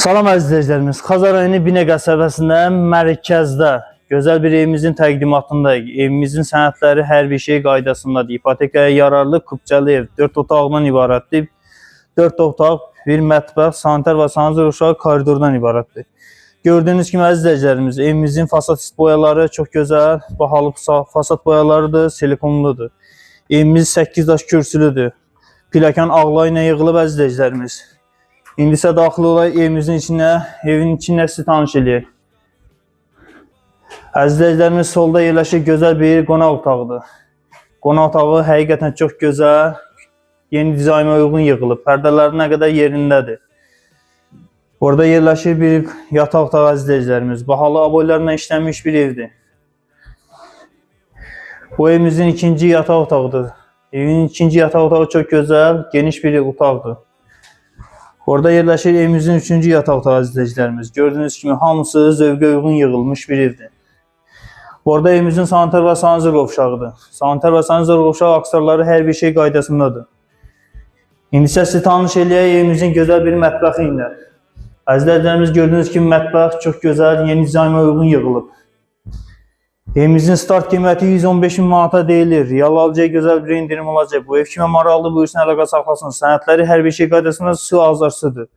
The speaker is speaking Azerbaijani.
Salam əziz izləyicilərimiz. Xəzər rayonu Binə qəsəbəsində mərkəzdə gözəl bir evimizin təqdimatındayıq. Evimizin sənədləri hər bir şey qaydasındadır. İpotekaya yararlı kupçalı ev 4 otaqdan ibarətdir. 4 otaq, bir mətbəx, sanitar və sanitар uşağı koridordan ibarətdir. Gördüyünüz kimi əziz izləyicilərimiz, evimizin fasad boyaları çox gözəl, bahalı fasad boyalarıdır, silikonludur. Evimiz 8 daş kürsülüdür. Pilləkən ağla ilə yığılıb əziz izləyicilərimiz. İndi isə daxil olaq evimizin içinə, evin içində sizi tanış eləyək. Əziz izləyicilərimiz, solda yerləşir gözəl bir qonaq otağıdır. Qonaq otağı həqiqətən çox gözəl, yeni dizayna uyğun yığılıb. Pərdələri nə qədər yerindədir. Orada yerləşir bir yataq otağı əziz izləyicilərimiz. Bahalı aboylarla işlənmiş bir evdir. Bu evimizin ikinci yataq otağıdır. Evin ikinci yataq otağı çox gözəl, geniş bir otaqdır. Orada yerləşir evimizin üçüncü yataq otağı əziz izləyicilərimiz. Gördüyünüz kimi hamısı zövqə uyğun yığılmış bir evdir. Orada evimizin sanitar və sanitар qovşağıdır. Sanitar və sanitар qovşağı aksarları hər bir şey qaydasındadır. İndi isə sizi tanış eləyək evimizin gözəl bir mətbəxi ilə. Əziz izləyicilərimiz, gördüyünüz kimi mətbəx çox gözəl, yeni dizayna uyğun yığılıb. Evimizin start qiyməti 115 min manata deyilir. Real alıcıya gözəl bir endirim olacaq. Bu ev kimə maraqlı, buyursun əlaqə saxlasın. Sənədləri hər bir şey qaydasında su azarsıdır.